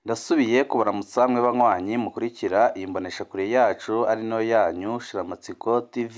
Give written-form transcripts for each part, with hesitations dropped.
Ndasubiye kubaramutsa mwe banywanyi mukurikira iyi mboneshakure yacu ari no yanyu Shiramatsiko TV.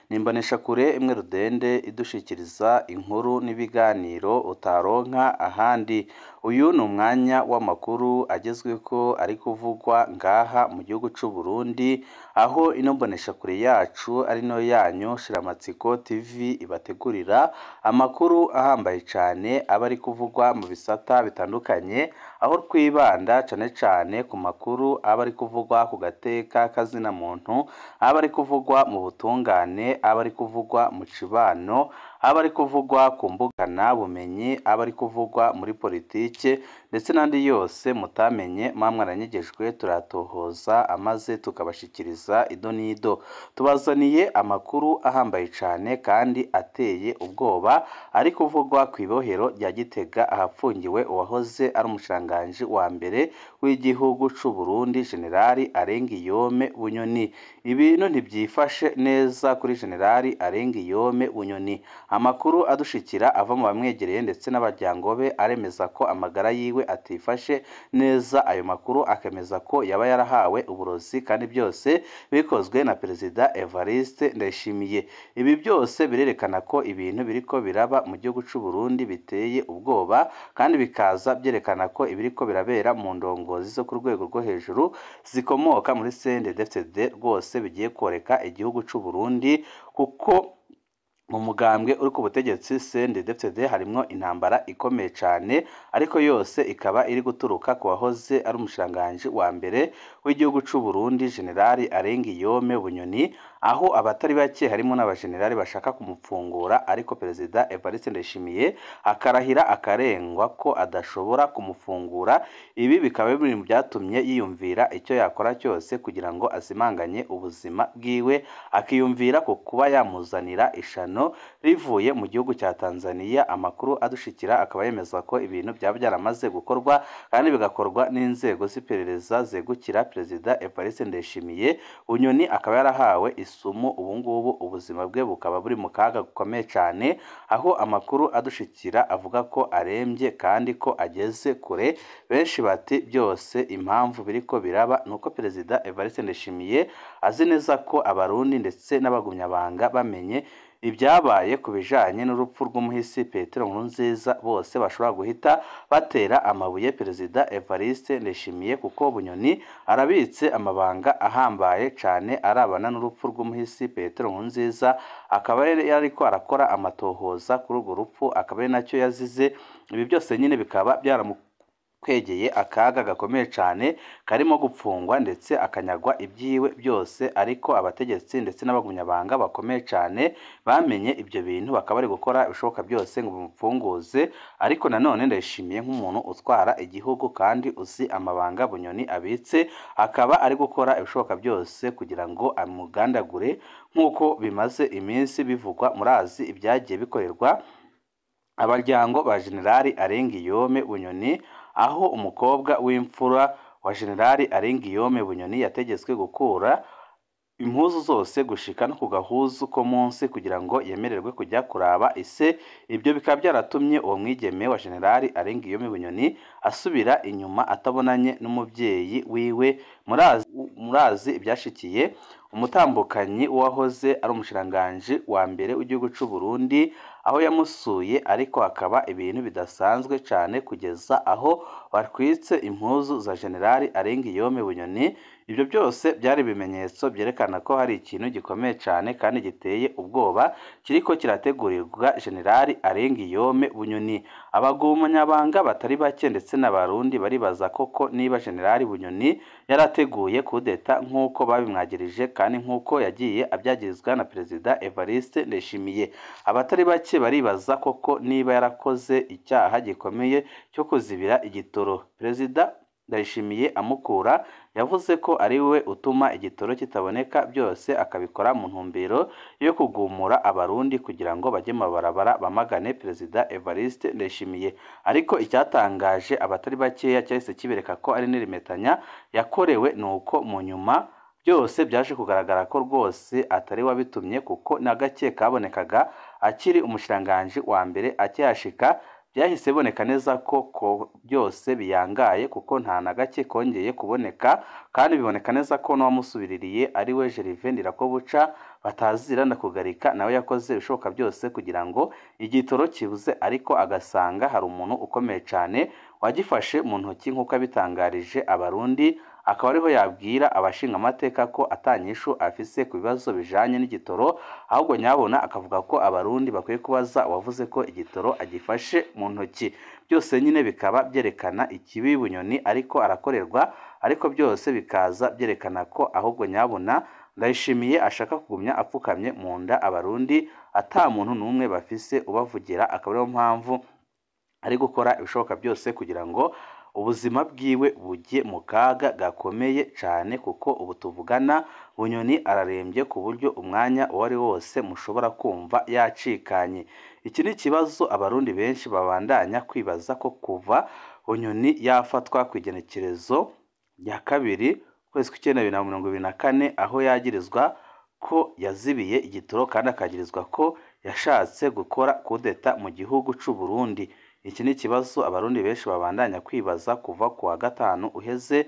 Ni imboneshakure imwe rudende idushikiriza inkuru n'ibiganiro utaronka ahandi. Uyu ni umwanya w'amakuru agezweko ari kuvugwa ngaha mu gihugu c'u Burundi, aho ino mboneshakure yacu ari no yanyu Shiramatsiko TV ibategurira amakuru ahambaye cane aba ari kuvugwa mu bisata bitandukanye, aho twibanda cane cane ku makuru aba ari kuvugwa ku gateka kazina muntu, aba ari kuvugwa mu butungane, aba ari kuvugwa mu cibano, aba ari kuvugwa ku mbugana bumenyi, aba ari kuvugwa muri politike ndetse n'andi yose mutamenye mwamwaranyegejwe turatohoza amaze tukabashikiriza ido n'ido. Tubazaniye amakuru ahambaye cane kandi ateye ubwoba ari kuvugwa kw'ibohero rya Gitega ahapfungiwe uwahoze ari umushikiranganji wa mbere w'igihugu c'u Burundi Generali Arengiyome Bunyoni. Ibintu ntivyifashe neza kuri Generali Arengiyome Bunyoni. Amakuru adushikira ava mu bamwegereye ndetse n'abaryango be aremeza ko amagara yiwe atifashe neza. Ayo makuru akemeza ko yaba yarahawe uburozi kandi byose bikozwe na Perezida Evariste Ndayishimiye. Ibi byose birerekana ko ibintu biriko biraba mu gihugu c'u Burundi biteye ubwoba kandi bikaza byerekana ko ibiriko birabera mu ndongozi zo ku rwego rwo hejuru zikomoka muri CNDD-FDD rwose bigiye koreka igihugu c'u Burundi, kuko mu mugambwe uri ku butegetsi CNDD-FDD harimwo intambara ikomeye cane, ariko yose ikaba iri guturuka ku wahoze ari umushikiranganji wa mbere w'igihugu c'u Burundi Generali Arengiyome Bunyoni, aho abatari bake harimo n'abajenerali bashaka kumupfungura, ariko Perezida Evariste Ndayishimiye akarahira akarengwa ko adashobora kumufungura. Ibi bikaba biri mu byatumye yiyumvira icyo yakora cyose kugira ngo azimanganye ubuzima bwiwe, akiyumvira ku kuba yamuzanira ishano rivuye mu gihugu cya Tanzania. Amakuru adushikira akaba yemeza ko ibintu byaba byaramaze gukorwa kandi bigakorwa n'inzego z'iperereza zegukira Perezida Evariste Ndayishimiye. Bunyoni akaba yarahawe isumu, ubungubu ubuzima bwe bukaba buri mu kaga gakomeye cyane, aho amakuru adushikira avuga ko arembye kandi ko ageze kure. Benshi bati byose impamvu biriko biraba nuko Perezida Evariste Ndayishimiye azi neza ko abarundi ndetse n'abagumyabanga bamenye ibyabaye ku bijanye n'urupfu rw'umuhisi Petero Nkurunziza, bose bashobora guhita batera amabuye Perezida Evariste Ndayishimiye, kuko Bunyoni arabitse amabanga ahambaye cane arabana n'urupfu rw'umuhisi Petero Nkurunziza, akaba yariko arakora amatohoza kuri urwo rupfu, akaba ari nacyo yazize. Ibi byose nyine bikaba byaramukwegeye akaga gakomeye cane karimo gupfungwa ndetse akanyagwa ibyiwe byose, ariko abategetsi ndetse n'abagumyabanga bakomeye cane bamenye ibyo bintu bakaba bari gukora ibishoboka byose ngo bimupfunguze. Ariko nanone Ndayishimiye nk'umuntu utwara igihugu kandi uzi amabanga Bunyoni abitse, akaba ari gukora ibishoboka byose kugira ngo amugandagure nk'uko bimaze iminsi bivugwa. Murazi ibyagiye bikorerwa abaryango ba Generali Arengiyome Bunyoni, aho umukobwa w'imfura wa Generali Arengiyome Bunyoni yategetswe gukura impuzu zose gushika no ku gahuzu ko munsi kugira ngo yemererwe kujya kuraba ise. Ibyo bikaba byaratumye uwo mwigeme wa Generali Arengiyome Bunyoni asubira inyuma atabonanye n'umubyeyi wiwe. Murazi ibyashikiye umutambukanyi wahoze ari umushikiranganji wa mbere w'igihugu c'u Burundi, aho yamusuye, ariko hakaba ibintu bidasanzwe cane kugeza aho batwitse impuzu za Generali Arengiyome Bunyoni. Ibyo byose byari ibimenyetso byerekana ko hari ikintu gikomeye cane kandi giteye ubwoba kiriko kirategurirwa Generali Arengiyome Bunyoni. Abagumyabanga batari bake ndetse n'abarundi baribaza koko niba Generali Bunyoni yarateguye kudeta nk'uko babimwagirije kandi nk'uko yagiye abyagirizwa na Perezida Evariste Ndayishimiye. Abatari bake baribaza koko niba yarakoze icyaha gikomeye cyo kuzibira igitoro. Perezida Ndayishimiye amukura yavuze ko ari we utuma igitoro kitaboneka, byose akabikora mu ntumbero yo kugumura abarundi kugira ngo bajye mu mabarabara bamagane Perezida Evariste Ndayishimiye. Ariko icyatangaje abatari bakeya cyahise kibereka ko ari n'irimetanya yakorewe, nuko mu nyuma byose byaje kugaragara ko rwose atari wabitumye, kuko na gake kabonekaga akiri umushikiranganji wa mbere akihashika. Byahise biboneka neza ko byose biyangaye kuko nta na gake kongeye kuboneka, kandi biboneka neza ko n'uwamusubiririye ari we Gervais Ndirakobuca batazira Ndakugarika, nawe yakoze ibishoboka byose kugira ngo igitoro kibuze, ariko agasanga hari umuntu ukomeye cyane wagifashe mu ntoki nk'uko abitangarije Abarundi, akaba ariho yabwira abashingamateka ko atanyishu afise ku bibazo bijanye n'igitoro, ahubwo nyabona akavuga ko Abarundi bakwiye kubaza uwavuze ko igitoro agifashe mu ntoki. Byose nyine bikaba byerekana ikibi Bunyoni ariko arakorerwa, ariko byose bikaza byerekana ko ahubwo nyabona Ndayishimiye ashaka kugumya apfukamye mu nda Abarundi ata muntu n'umwe bafise ubavugira, akaba ariyo mpamvu ari gukora ibishoboka byose kugira ngo ubuzima bwiwe bujye mu kaga gakomeye cyane, kuko ubu tuvugana Bunyoni ararembye ku buryo umwanya uwo ari wose mushobora kumva yacikanye. Iki ni ikibazo Abarundi benshi babandanya kwibaza ko kuva Bunyoni yafatwa ku igenekerezo rya 2 ukwezi kw'icyenda 2024, aho yagirizwa ko yazibiye igitoro kandi akagirizwa ko yashatse gukora kudeta mu gihugu c'u Burundi. Iki ni ikibazo Abarundi benshi babandanya kwibaza kuva ku wa 5 uheze,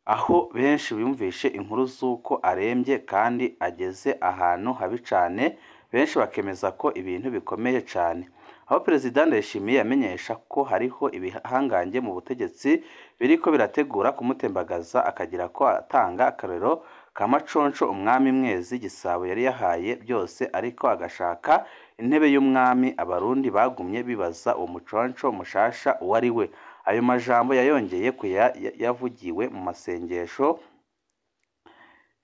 aho benshi biyumvishe inkuru z'uko arembye kandi ageze ahantu habi cane, benshi bakemeza ko ibintu bikomeye cane. Aho Perezida Ndayishimiye yamenyesha ko hariho ibihangange mu butegetsi biriko birategura kumutembagaza, akagira ko atanga akarorero ka Maconco umwami Mwezi Gisabo yari yahaye byose ariko agashaka intebe y'umwami. Abarundi bagumye bibaza uwo muconco mushasha uwo ari we. Ayo majambo yayongeye yavugiwe mu masengesho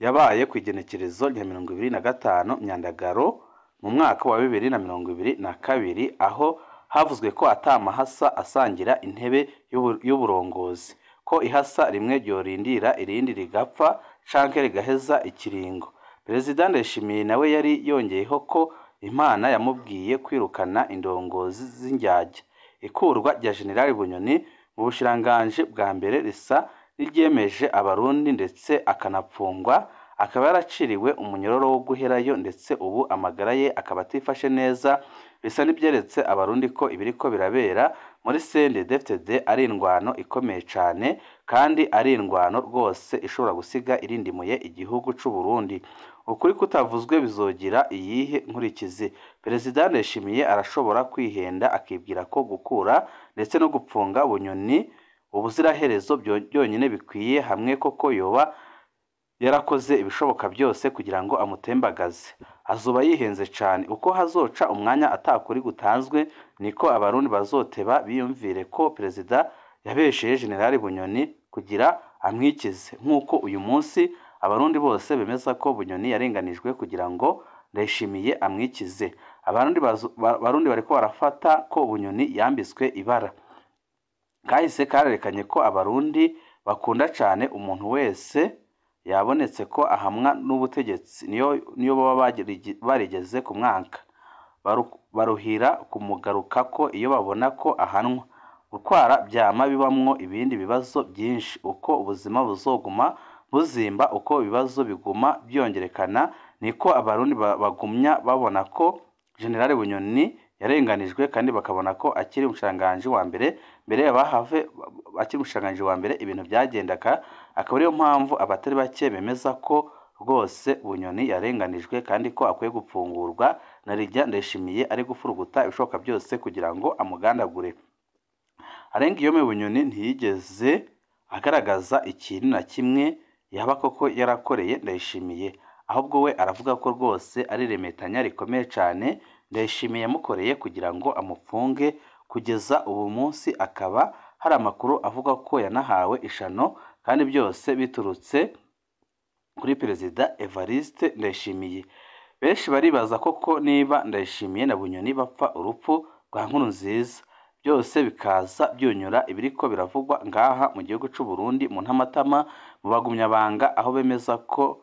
yabaye ku igenekerezo rya 25 Myandagaro mu mwaka wa 2022, aho havuzwe ko atamahasa asangira intebe y'uburongozi, ko ihasa rimwe ryorindira irindi rigapfa canke rigaheza ikiringo. Perezida Ndayishimiye nawe yari yongeyeho ko Imana yamubwiye kwirukana indongozi z'indyarya. Ikurwa rya General Bunyoni mu bushiranganje bwa mbere risa n'iryemeje Abarundi, ndetse akanapfungwa, akaba yaraciriwe umunyororo wo guherayo, ndetse ubu amagara ye akaba atifashe neza. Bisa n'ibyeretse Abarundi ko ibiriko birabera muri CNDD-FDD ari indwano ikomeye cane, kandi ari indwano rwose ishobora gusiga irindimuye igihugu c'u Burundi. Ukuri kutavuzwe bizogira iyihe nkurikizi? Perezida Ndayishimiye arashobora kwihenda akibwira ko gukura ndetse no gupfunga Bunyoni ubuziraherezo byonyine bikwiye, hamwe koko yoba yarakoze ibishoboka byose kugira ngo amutembagaze. Azoba yihenze cane. Uko hazoca umwanya atakuri gutanzwe, niko Abarundi bazoteba biyumvire ko Perezida yabesheye General Bunyoni kugira amwikize, nk'uko uyu munsi Abarundi bose bemeza ko Bunyoni yarenganijwe kugira ngo Ndayishimiye amwikize. Abarundi bariko barafata ko Bunyoni yambitswe ibara. Kahise karerekanye ko Abarundi bakunda cane umuntu wese yabonetse ko ahamwa n'ubutegetsi, niyo baba barigeze ku mwanka, baruhira kumugaruka ko iyo babona ko ahanwa. Gutwara byama bibamwo ibindi bibazo byinshi. Uko ubuzima buzoguma buzimba, uko ibibazo biguma byongerekana, niko Abarundi bagumya babona ko General Bunyoni yarenganijwe, kandi bakabona ko akiri umushikiranganji wa mbere mbere yabahave akiri umushikiranganji wa mbere ibintu byagendaka. Akaba ariyo mpamvu abatari bake bemeza ko rwose Bunyoni yarenganijwe kandi ko akwiye gupfungurwa, na rijya Ndayishimiye ari gufuruguta ibishoboka byose kugira ngo amugandagure. Arengiyome Bunyoni ntiyigeze agaragaza ikintu na kimwe yaba koko yarakoreye Ndayishimiye, ahubwo we aravuga ko rwose ari remetanya rikomeye cyane Ndayishimiye yamukoreye kugira ngo amupfunge. Kugeza ubu munsi akaba hari amakuru avuga ko yanahawe ishano, kandi byose biturutse kuri Perezida Evariste Ndayishimiye. Benshi baribaza koko niba Ndayishimiye na Bunyoni bapfa urupfu rwa Nkurunziza, byose bikaza byunyura ibiriko biravugwa ngaha mu gihugu c'u Burundi mu ntamatama mu bagumyabanga, aho bemeza ko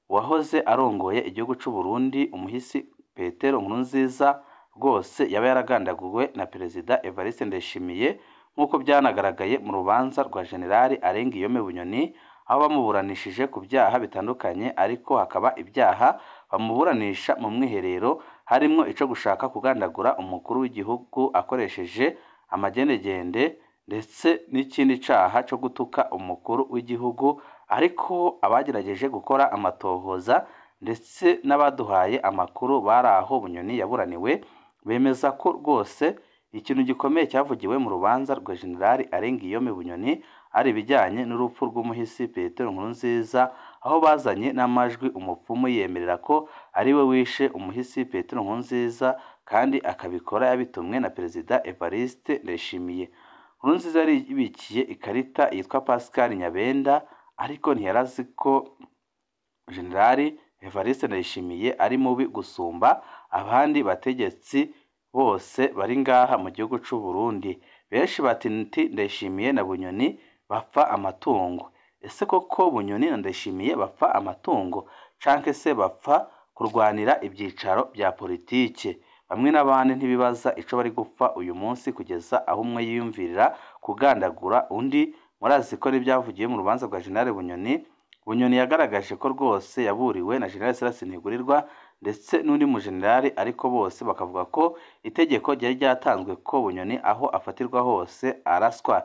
wahoze arongoye igihugu c'u Burundi umuhisi Petero Nkurunziza rwose yaba yaragandaguwe na Perezida Evariste Ndayishimiye, nk'uko byanagaragaye mu rubanza rwa General Arengiyome Bunyoni, aho bamuburanishije ku byaha bitandukanye, ariko hakaba ibyaha bamuburanisha mu mwiherero, harimo ico gushaka kugandagura umukuru w'igihugu akoresheje amagendegende ndetse n'ikindi caha co gutuka umukuru w'igihugu. Ariko abagerageje gukora amatohoza ndetse n'abaduhaye amakuru bari aho Bunyoni yaburaniwe bemeza ko rwose ikintu gikomeye cyavugiwe mu rubanza rwa General Alain Guillaume Bunyoni ari ibijyanye n'urupfu rw'umuhisi Petero Nkurunziza, aho bazanye n'amajwi umupfumu yemerera ko ari we wishe umuhisi Petero Nkurunziza kandi akabikora yabitumwe na Perezida Evariste Ndayishimiye. Nkurunziza yari yibikiye ikarita yitwa Pascal Nyabenda, ariko ntiyarazi ko General Evariste Ndayishimiye ari mubi gusumba abandi bategetsi bose bari ngaha mu gihugu c'u Burundi. Benshi bati Ndayishimiye na Bunyoni bapfa amatungo. Ese koko Bunyoni na Ndayishimiye bapfa amatungo canke se bapfa kurwanira ibyicaro bya politike? Bamwe n'abandi ntibibaza ico bari gupfa uyu munsi kugeza aho umwe yiyumvirira kugandagura undi. Murazi ko n'ibyavugiwe mu rubanza rwa General Bunyoni. Bunyoni yagaragaje ko rwose yaburiwe na General Silas Ntigurirwa ndetse n'undi mujenerali, ariko bose bakavuga ko itegeko ryari ryatanzwe ko Bunyoni aho afatirwa hose araswa.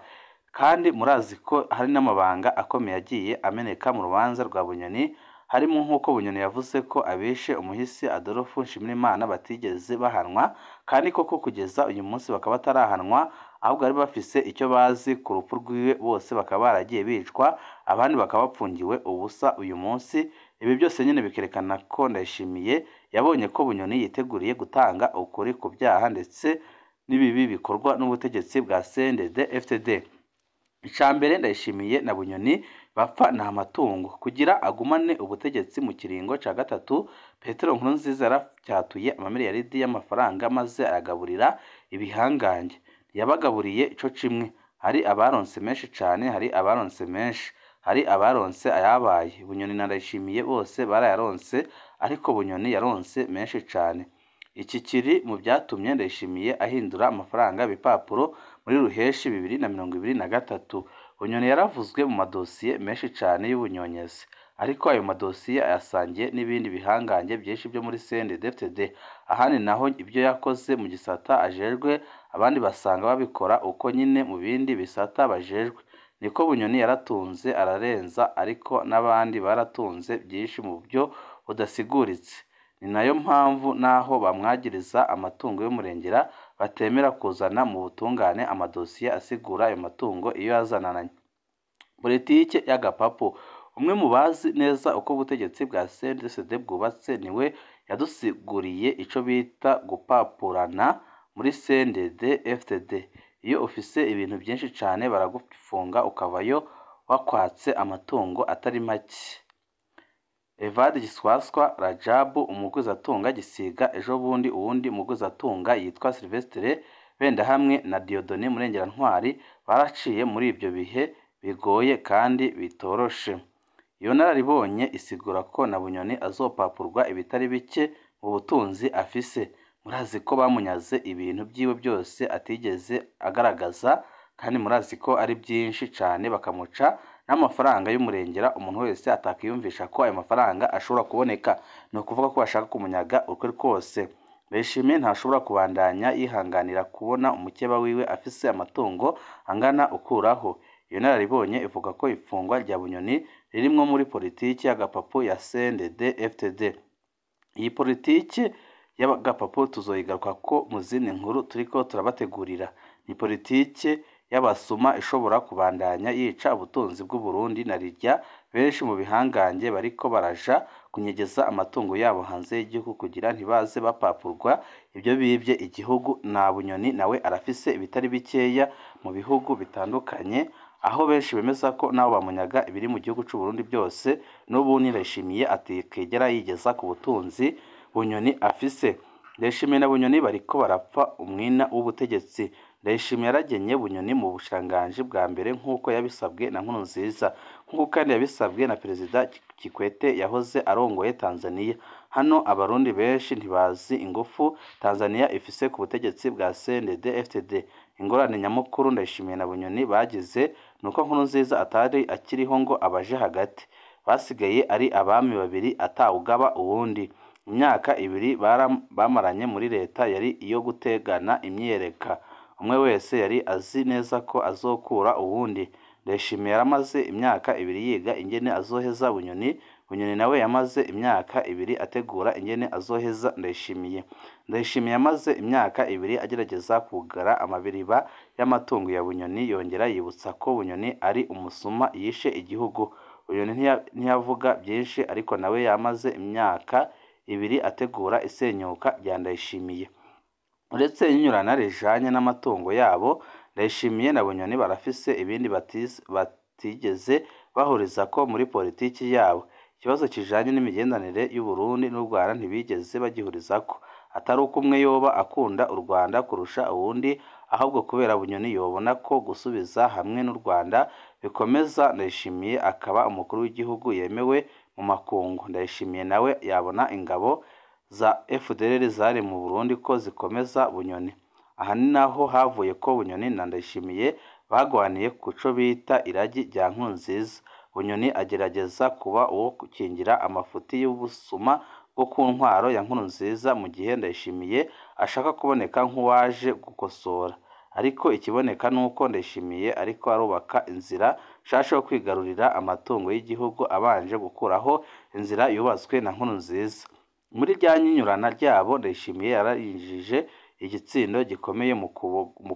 Kandi murazi ko hari n'amabanga akomeye agiye ameneka mu rubanza rwa Bunyoni, harimo nk'uko Bunyoni yavuze ko abishe umuhisi Adolphe Nshimirimana batigeze bahanwa, kandi koko kugeza uyu munsi bakaba batarahanwa, ahubwo bari bafise icyo bazi ku rupfu rwiwe, bose bakaba baragiye bicwa, abandi bakaba bapfungiwe ubusa uyu munsi. Ibi byose nyine bikerekana ko Ndayishimiye yabonye ko Bunyoni yiteguriye gutanga ukuri ku byaha ndetse n'ibibi bikorwa n'ubutegetsi bwa CNDD-FDD. Icambere Ndayishimiye na Bunyoni bapfa ni amatungo. Kugira agumane ubutegetsi mu kiringo ca gatatu, Petero Nkurunziza yaracyatuye amamiliyaridi y'amafaranga maze aragaburira ibihangange. Yabagaburiye ico cimwe, hari abaronse menshi cane, hari abaronse menshi, hari abaronse ayabaye. Bunyoni na Ndayishimiye bose barayaronse, ariko Bunyoni yaronse menshi cane. Iki kiri mu byatumye Ndayishimiye ahindura amafaranga ibipapuro muri ruheshi 2023. Bunyoni yaravuzwe mu madosiye menshi cane y'ubunyonyezi, ariko ayo madosiye ayasangiye n'ibindi bihangange byinshi byo muri CNDD-FDD. Ahandi naho ibyo yakoze mu gisata ajejwe, abandi basanga babikora uko nyine mu bindi bisata bajejwe. Niko Bunyoni yaratunze ararenza, ariko n'abandi baratunze byinshi mu buryo budasiguritse. Ni nayo mpamvu naho bamwagiriza amatungo y'umurengera batemera kuzana mu butungane amadosiye asigura ayo matungo iyo yazanananye. Politike y'agapapu. Umwe mu bazi neza uko ubutegetsi bwa CNDD-FDD bwubatse niwe yadusiguriye ico bita gupapurana muri CNDD-FDD. Iyo ufise ibintu byinshi cane baragufunga ukavayo wakwatse amatungo atari make. Evade Giswaswa Rajabu umuguzatunga Gisiga, ejo bundi uwundi muguzatunga yitwa Silvestre Bendahamwe na Dieudonné Murengerantwari baraciye muri ibyo bihe bigoye kandi bitoroshe. Iyo nararibonye isigura ko na Bunyoni azopapurwa ibitari bike mu butunzi afise. Murazi ko bamunyaze ibintu byiwe byose atigeze agaragaza, kandi murazi ko ari byinshi cane, bakamuca n'amafaranga y'umurengera. Umuntu wese atakiyumvisha ko ayo mafaranga ashobora kuboneka, ni ukuvuga ko bashaka kumunyaga ukuri kose. Ndayishimiye ntashobora kubandanya yihanganira kubona umukeba wiwe afise amatungo angana ukuraho. Iyo nararibonye ivuga ko ifungwa rya Bunyoni ririmwo muri politiki y'agapapu ya CNDD-FDD. Iyi politiki y'agapapu tuzoyigaruka ko mu zindi nkuru turiko turabategurira. Ni politiki y'abasuma ishobora kubandanya yica ubutunzi bw'u Burundi na rirya benshi mu bihangange bariko baraja kunyegeza amatungo yabo hanze y'igihugu kugira ntibaze bapapurwa ibyo bibye igihugu. Na Bunyoni nawe arafise ibitari bikeya mu bihugu bitandukanye, aho benshi bemeza ko nabo bamunyaga ibiri mu gihugu c'u Burundi byose. N'ubundi Ndayishimiye atikegera yigeza ku butunzi Bunyoni afise. Ndayishimiye na Bunyoni bariko barapfa umwina w'ubutegetsi. Ndayishimiye yaragenye Bunyoni mu bushikiranganji bwa mbere nk'uko yabisabwe na Nkurunziza, nk'uko kandi yabisabwe na Perezida Kikwete yahoze arongoye Tanzania. Hano abarundi benshi ntibazi ingufu Tanzania ifise ku butegetsi bwa CNDD-FDD. Ingorane nyamukuru Ndayishimiye na Bunyoni bagize nuko Nkurunziza atari akiriho ngo abaje hagati, basigaye ari abami babiri atawugaba uwundi. Imyaka ibiri bamaranye muri leta yari iyo gutegana imyereka. Umwe wese yari azi neza ko azokura uwundi. Ndayishimiye yaramaze imyaka 2 yiga ingene azoheza Bunyoni, Bunyoni nawe yamaze imyaka 2 ategura ingene azoheza Ndayishimiye. Ndayishimiye yamaze imyaka 2 agerageza kugara amabiriba y'amatungo ya Bunyoni, yongera yibutsa ko Bunyoni ari umusuma yishe igihugu. Bunyoni ntiyavuga byinshi, ariko nawe yamaze imyaka 2 ategura isenyuka rya Ndayishimiye. Uretse inyurana rijanye n'amatungo yabo, Ndayishimiye na Bunyoni barafise ibindi batigeze bahuriza ko muri politiki yabo. Ikibazo kijanye n'imigenderanire y'u Burundi n'u Rwanda ntibigeze bagihurizako. Atari uko umwe yoba akunda u Rwanda kurusha uwundi, ahubwo kubera Bunyoni yobona ko gusubiza hamwe n'u Rwanda bikomeza Ndayishimiye akaba umukuru w'igihugu yemewe mu makungu. Ndayishimiye nawe yabona ingabo za FDLR zari mu Burundi ko zikomeza Bunyoni. Aha ni naho havuye ko Bunyoni na Ndayishimiye bagwaniye kuco bita iragi rya Nkurunziza. Bunyoni agerageza kuba uwo gukingira amafuti y'ubusuma bwo ku ntwaro ya Nkurunziza, mu gihe Ndayishimiye ashaka kuboneka nk'uwaje gukosora. Ariko ikiboneka nuko Ndayishimiye ariko arubaka inzira nshasha yo kwigarurira amatungo y'igihugu, abanje gukuraho inzira yubatswe na Nkurunziza. Muri rya nyinyurana ryabo, Ndayishimiye yarinjije igitsindo gikomeye mu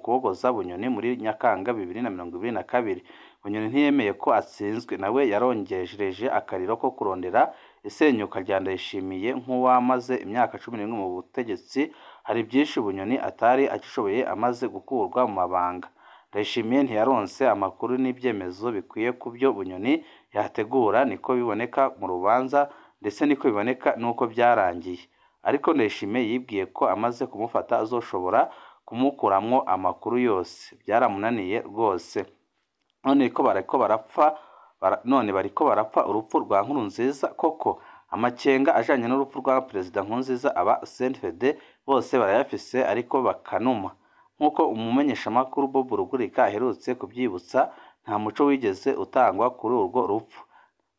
kubogoza Bunyoni muri Nyakanga 2022. Bunyoni ntiyemeye ko atsinzwe, nawe yarongereje akariro ko kurondera isenyuka rya Ndayishimiye nk'uwamaze imyaka 11 mu butegetsi. Hari byinshi Bunyoni atari agishoboye amaze gukurwa mu mabanga. Ndayishimiye ntiyaronse amakuru n'ibyemezo bikwiye ku byo Bunyoni yategura, niko biboneka mu rubanza ndetse niko biboneka n'uko byarangiye. Ariko Ndayishimiye yibwiye ko amaze kumufata azoshobora kumukuramwo amakuru yose. Byaramunaniye rwose. None bariko barapfa urupfu rwa Nkurunziza koko. Amakenga ajanye n'urupfu rwa Perezida Nkurunziza aba CNDD bose barayafise, ariko bakanuma. Nk'uko umumenyeshamakuru Bob Rugurika aherutse kubyibutsa, nta muco wigeze utangwa kuri urwo rupfu.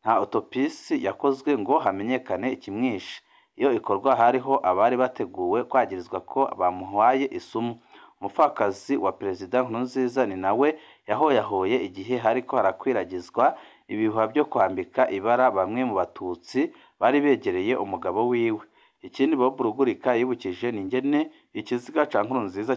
Nta autopsy yakozwe ngo hamenyekane ikimwishe. Iyo ikorwa hariho abari bateguwe kwagirizwa ko bamuhaye isumu. Umupfakazi wa Perezida Nkurunziza ni nawe yahoyahoye igihe hariko harakwiragizwa ibihuha byo kwambika ibara bamwe mu Batutsi bari begereye umugabo wiwe. Ikindi Bob Rugurika yibukije ni ingene ikiziga ca Nkurunziza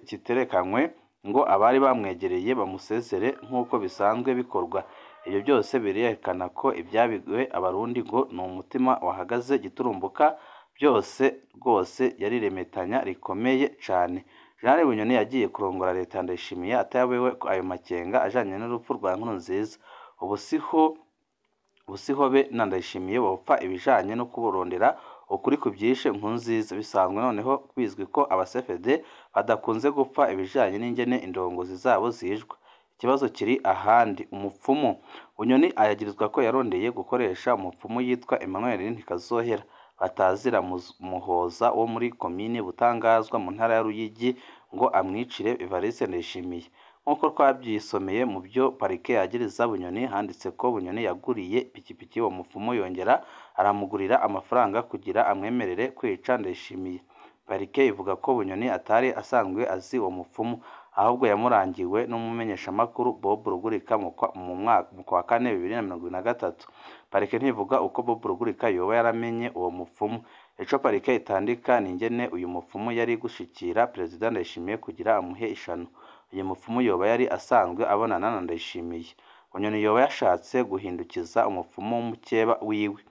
kiterekanywe ngo abari bamwegereye bamusezere nk'uko bisanzwe bikorwa. Ibyo byose birerekana ko ibyabigwe Abarundi ngo ni umutima wahagaze giturumbuka, byose rwose yariremetanya rikomeye cane. Jean Bunyoni yagiye kurongora leta Ndayishimiye atayabewe ayo makenga ajanye n'urupfu rwa Nkurunziza. Ubu siho be na Ndayishimiye bopfa ibijanye no kuborondera ukuri kubyishe Nkurunziza. Bisanzwe noneho bizwi ko aba CFD badakunze gupfa ibijanye n'ingene indongozi zabo zijwe. Ikibazo kiri ahandi. Umupfumu Bunyoni ayagirizwa ko yarondeye gukoresha umupfumu yitwa Emmanuel Ntikazohera batazira Muhoza wo muri komine Butangazwa mu ntara ya Ruyigi ngo amwicire Evariste Ndayishimiye. Nk'uko twabyisomeye mu byo parike yagiriza Bunyoni, handitse ko Bunyoni yaguriye ipikipiki uwo mupfumu, yongera aramugurira amafaranga kugira amwemerere kwica Ndayishimiye. Parike ivuga ko Bunyoni atari asanzwe azi uwo mupfumu, ahubwo yamurangiwe n'umumenyeshamakuru Bob Rugurika mu kwa kane 2023. Parike ntivuga uko Bob Rugurika yoba yaramenye uwo mupfumu. Ico parike itandika ni ingene uyu mupfumu yari gushikira Perezida Ndayishimiye kugira amuhe ishano. Uyu mupfumu yoba yari asanzwe abonana na Ndayishimiye. Bunyoni yoba yashatse guhindukiza umupfumu w'umukeba wiwe.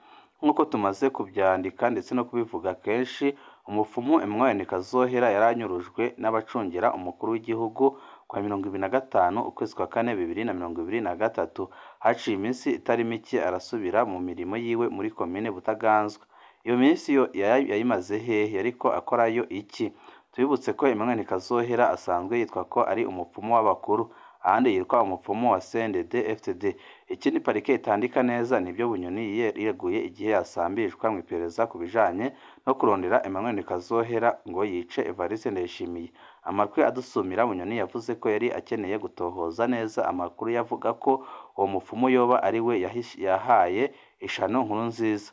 Nk'uko tumaze kubyandika ndetse no kubivuga kenshi, umupfumu Emmanuel Ntikazohera yaranyurujwe n'abacungira umukuru w'igihugu kwa 25 ukwezi kwa kane 2023. Haciye iminsi itari mike arasubira mu mirimo yiwe muri komine Butaganzwa. Iyo minsi yo yayimaze hehe? Ariko akorayo iki? Tubibutse ko Emmanuel Ntikazohera asanzwe yitwa ko ari umupfumu w'abakuru, ahandi yitwa umupfumu wa CNDD FDD. Ikindi parike itandika neza nibyo Bunyoni yireguye igihe yasambishwa mu iperereza ku bijanye no kurondera Emmanuel Ntikazohera ngo yice Evariste Ndayishimiye. Amakuru adusumira, Bunyoni yavuze ko yari akeneye gutohoza neza amakuru yavuga ko uwo mupfumu yoba ari we yahaye ishano Nkurunziza.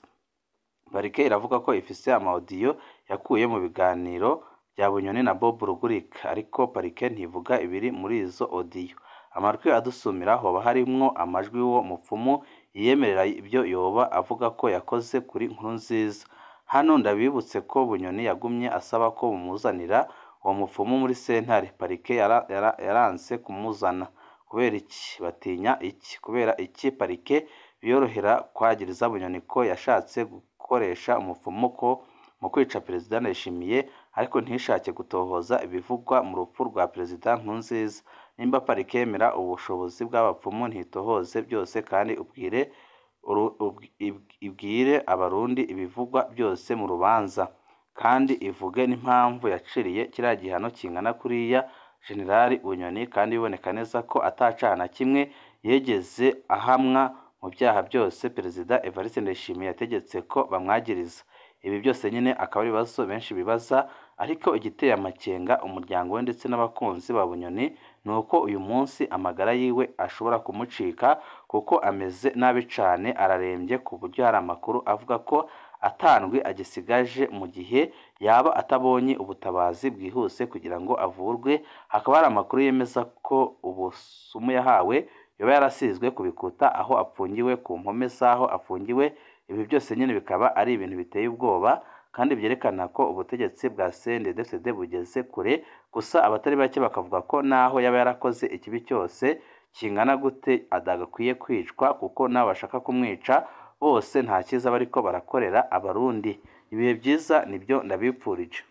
Parike iravuga ko ifise amaudiyo yakuye mu biganiro bya Bunyoni na Bob Rugurika, ariko parike ntivuga ibiri muri izo audio. Amatwi adusumira hoba harimwo amajwi y'uwo mupfumu yiyemerera ibyo yoba avuga ko yakoze kuri Nkurunziza. Hano ndabibutse ko Bunyoni yagumye asaba ko bumuzanira uwo mupfumu muri sentare, parike yaranse kumuzana. Kubera iki? Batinya iki? Kubera iki parike biyorohera kwagiriza Bunyoni ko yashatse gukoresha umupfumu ko mu kwica Perezida Ndayishimiye, ariko ntishake gutohoza ibivugwa mu rupfu rwa Perezida Nkurunziza? Nimba parike yemera ubushobozi bw'abapfumu, ntitohoze byose kandi ibwire Abarundi ibivugwa byose mu rubanza, kandi ivuge n'impamvu yaciriye kiriya gihano kingana kuriya Jenerali Bunyoni, kandi biboneka neza ko atacaha na kimwe yigeze ahamwa mu byaha byose Perezida Evariste Ndayishimiye yategetse ko bamwagiriza. Ibi byose nyine akaba ari ibibazo benshi bibaza, ariko igiteye amakenga umuryango we ndetse n'abakunzi ba Bunyoni ni uko uyu munsi amagara yiwe ashobora kumucika, kuko ameze nabi cane, ararembye ku buryo hari amakuru avuga ko atandwi agisigaje mu gihe yaba atabonye ubutabazi bwihuse kugira ngo avurwe. Hakaba hari amakuru yemeza ko ubusumu yahawe yoba yarasizwe ku bikuta aho apfungiwe, ku mpome z'aho afungiwe. Ibi byose nyine bikaba ari ibintu biteye ubwoba kandi byerekana ko ubutegetsi bwa CNDD-FDD bugeze kure. Gusa abatari bake bakavuga ko naho yaba yarakoze ikibi cyose kingana gute adagakwiye kwicwa, kuko n'abo bashaka kumwica bose nta cyiza bariko barakorera Abarundi. Ibihe byiza nibyo ndabipfurije.